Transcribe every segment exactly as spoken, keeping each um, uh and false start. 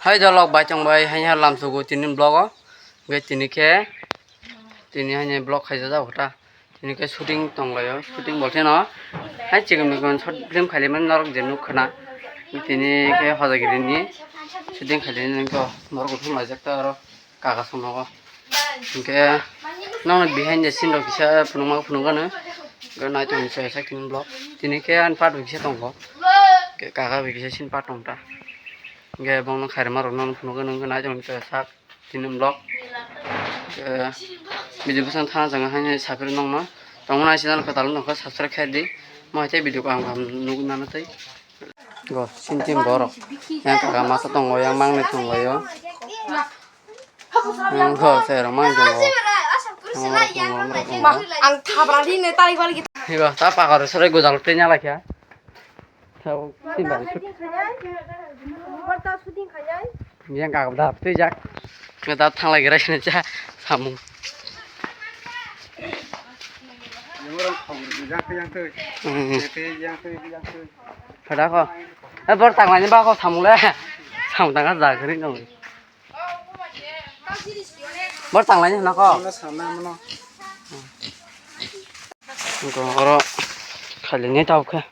Hai dolok bai tong bai hai ha lam sugo tini vlog o. Ge tini khe tini hai ni vlog khaijak jak ta. Tini khe shooting tong lai o, shooting bo khe no. Hai chikon mikon short film khaili mani norok je nuk khna. Tini khe hojagiri ni shooting khaili nang khe norok thum laijak ta aro. Kaka song nogo. Hingke nokni behind the scene rok kisa phunukma phunukgano. Hingke naitok ni chaya sak tini vlog. Tini khe ani part bai kisa tongo. Hingke kaka bai kisa scene part tongta. Hingke bongno khairima rok nono phunukgano hingke naitok ni chaya sak tini vlog. Hingke video bwsang thana jang haino sapri nokno. Tongmani channel kwtal wngkha subscribe khaidi. Mo hai tei video kaham kaham nugwi mano tei. Go, sintin borok. Yang kaka masa tongo, yang mangnwi tongo yo. Yang go, se rok mang tongo. Yang borok tongo, borok tongo. Ang thabra di ne tari bal git. Iba, ta pakar sore gojal tenya lakya. Tau, sin bari sut. Yang kaka da twi jak. Nge da thang lai gira sini cha samung. Hmm. Phada ko. Eh, bor tang laini ba ko samung le. Samung tang ka ja gari no. Bor tang laini na ko. Ano sana mano. Ko oro khali ni tau khe.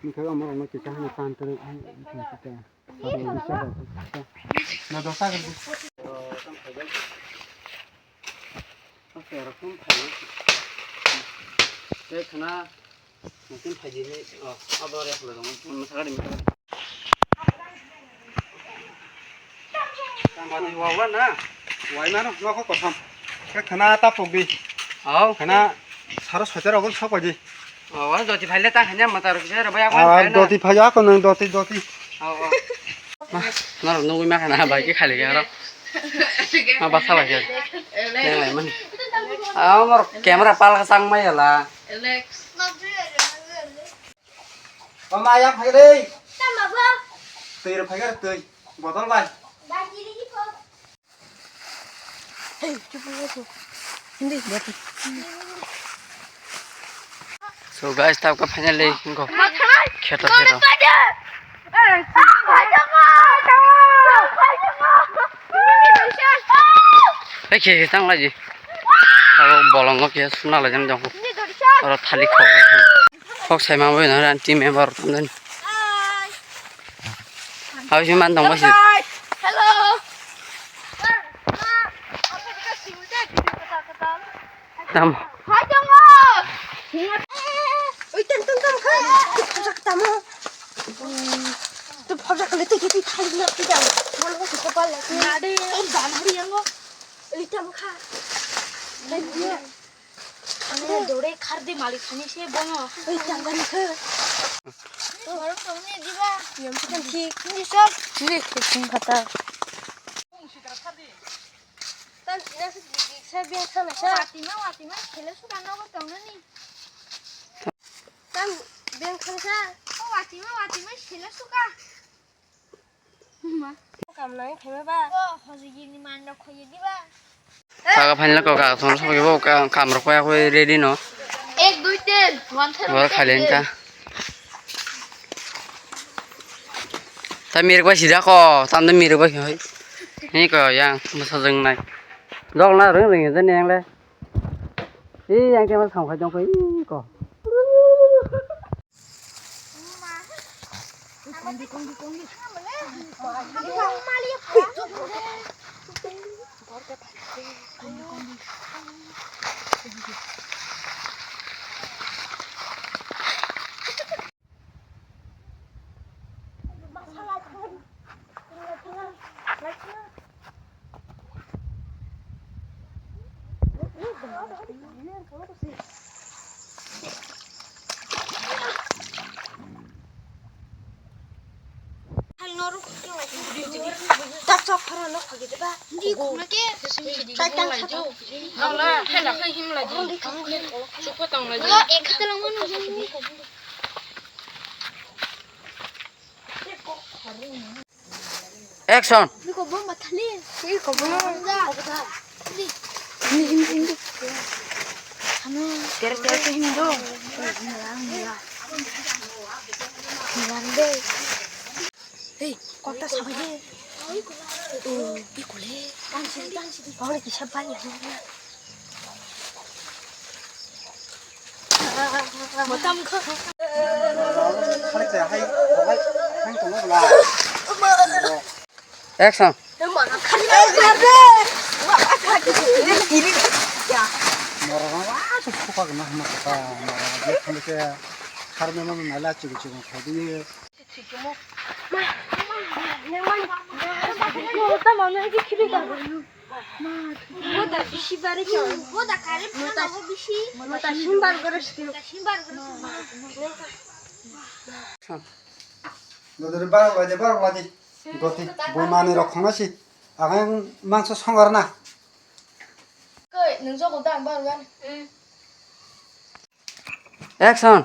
Ni khe amo amo kisa hana tan tan. Na dosa kan. Tei khana mungkin phaidi ni, oh, abo rek lo dong, masa gari masa gari. Tang bani wawa na, wai mano, nokho kothom. Khe khana ta pokdi. Au. Khana saro soitar ogon sok paidi. Oh, wah, doti phaile ta khanya mata rok se, ro baya Ah, kwan doti phaya ko nang doti, doti. Oh, oh. Ma, norok nugwi ma khana bai khe khali khe aro. Ma basa bai khe. Yang lai man. Ah, norok camera pal ka sang mai la. Mama ya phai re. Tama ba. Twi ro phai re twi. Botol bai. Hey, chup, chup, chup. Hindi, berarti. So guys, tabka finally go. Kheto, kheto. Hey, khe, khe, tang laji. Abo bolongo khe suna lai jang jang. Oro thali kho. Kok sai ma bai na ran team member tong den. Hai. Hau si man tong bai si. Hello. Tam. Hai tong. Ui tong tong tong kha. Kok sa tamo. Tu phobjak le tu tu thali na tu jam. Bol ko tu pal la. Na de. Oi dan hari yang ko. Ui tong kha. Ani dore khar de malik khani se bono. Oi, tangani khe. Borok tongni diba? Yam chikan thik. Ni sab. Ni thik sing khata. Tan china se dik dik sa beng khana sa. Watima, watima, khele suka nogo tongnani. Tan beng khana sa. O watima, watima, khele suka. Kam nai khaima ba? O, hojigini manda khoye diba? Kaga phainla ko kaga thon sok bo ka-, kam rok ya khoi ready no. Ek, dui, tin. One, two, three. Bor khalen ta. Ta mir ba sida ko, tam da mir ba khoi. Ni ko yang masa jeng nai. Dok na reng reng je neng le. I yang te ma sam khai dong ko i ko. Action. Ei, kok ta sabai de. Ei, kule. Tan sidi, tan sidi. Bang ni kisa bari ya. Motam kha. Action. Dodori barok ladi, barok ladi. Goti, bo manwi rok khongna si. Ang mangso songar na. Koi, nung jogo dang barok gan. Action.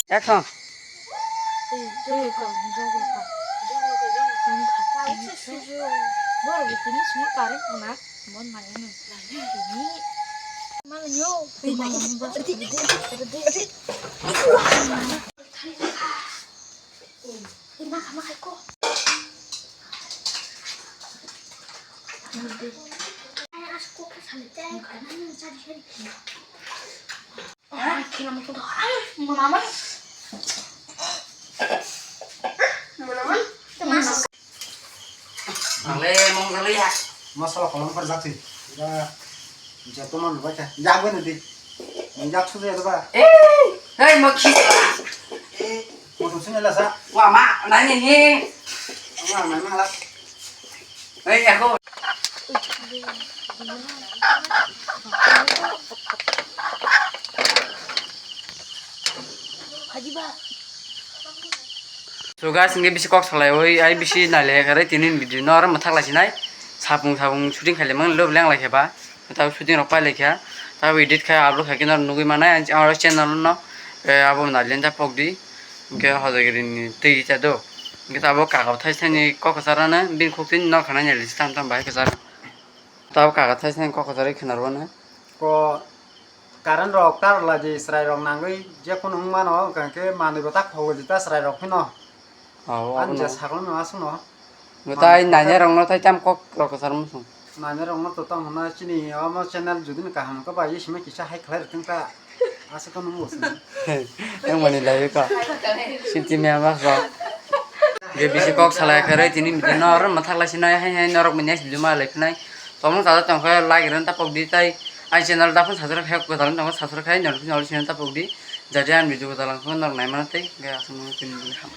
Action. Ang le mong le ya. Masala kolom par jati. Ya, joto man bai ta. Ya bai nadi. Nang jak su ya ba. Eh, hei mo khi. Eh, mo tu sini la sa. Wa ma, nani ni. Wa ma ma la. Hei, ako. So guys, hingke bisi kok salai oi, ai bisi nai le kare tini video no aro mathak lai sinai. Sapung sapung shooting khai le mang lo leng lai khe ba. Tabo shooting rok pai lai kha. Tabo edit khai upload khai khe no nugui manai ang aro channel no. Eh, abo nai le ta pok di. Hingke hojagiri ni twi cha do. Hingke tabo kaga thai thani kok kwchar ano bini khuk tin nor khana nyali tam tam bai kwchar. Tabo kaga thai thani kok kwchar khna rwno. Ko current rok tar laji chwrai rok nangwi je kunu wng mano, hwnkha khe manwi bo ta khogwi ta chwrai rok phino. Abo ani je sakno no aswkno. Bo tai nanya rok no tai tam kok rok kwchar mung sung. Nanya rok no to tamo na chini omo channel jodi no kaham khe bai sima kisa hai khlai rwtwng ta. Aswk no mung sung. Yang mani lai ka. Sinti me ama so. Ge bisi kok salai khe roi tini video no oro mathak lai sinai hai hai norok manya video ma lai phinai. Tongmung tata tongkhe like ren ta pok di tai. Ai channel da phun subscribe khe kwtal tongkhe subscribe khai nol nol channel ta pok di. Jadi ang video kwtal ang phun norok nai mano tei ge aswk no tini video ham.